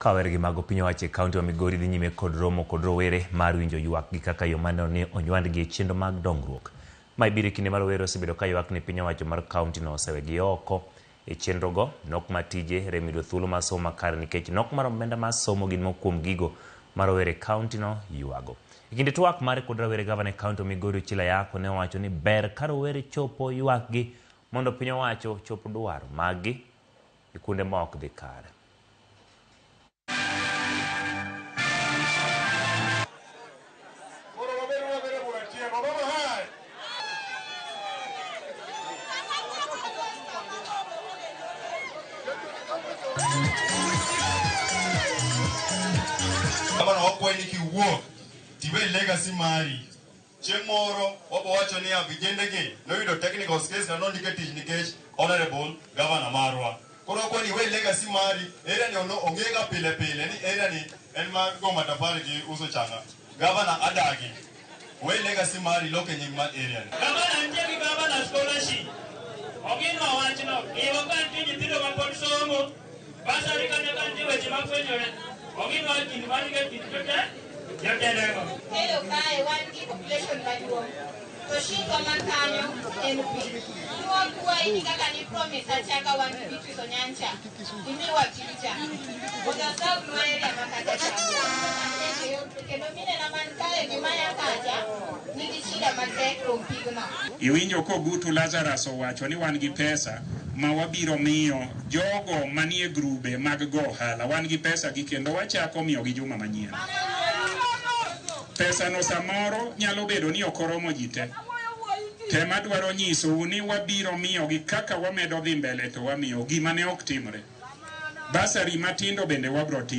Kawer gi mago, piny owacho e kaunti ma Migori dhi nyime kod romo kod rowere mar winjo ywak gi kaka yo maneno ni onywandgi e chenro mag dongruok. Mae biro e kinde ma rowere osebedo ka ywak ni piny owacho mar kaunti no osewegi oko e chenro go, nok mar tije, rem yudo thuolo mar somo makare nikech nok mar omenda mar somo gin moko kuom gigo ma rowere e kaunti no ywago. E kinde twak mare kod rawere, gavana e kaunti ma Migori Ochilo Ayako ne owacho ni ber ka rowere chopo ywakgi mondo piny owacho ochop dwaro maggi e kuonde ma ok dhi kare. Koro wabedo wabedo bura achiel. Obama hai! Gavana wakwayi ni kiwuok tiwe legacy mari. Chieng' moro wabo wacho niya vijende gi noyudo technical skills na nondike tich nikech honorable governor marwa. Koro wakwayi ni iwe legacy mari, area ni ono ong'e ga pile pile ni area ni en mar go matafari gi uso changa. Governor adagi. We legacy mari loke nying mar area ni. Gavana nitie gi governor scholarship. Oginwa wachno. Iwo ka nitie nyithindo mapod somo. Bursary kata ka nitie weche mafwenyore. Oginwa kind mar gi kind jotelego. Keyo kae wan gi population maduong', to shidwa man kanyo en pi. Nwakwayi ni kaka ni promise achaka wan gi Beatrice Onyancha, imiwa picha mondo solve nwa area ma kacha cha. Kendo minena man kae gi maya kacha nigi shida matek kuom pigno. Iwinjo Kogutu Lazarus owacho ni wan gi pesa ma wabiro miyo jogo manie grube mag go ohala. Wan gi pesa gi kendo wachako miyogi juma manyien. Pesa no samoro nyalo bedo ni ok oromo ji te. Tema dwaro nyisou ni wabiro miyogi kaka wamedo dhi mbele to wamiyo gima ne ok timre. Bursary matindo bende wabro timo.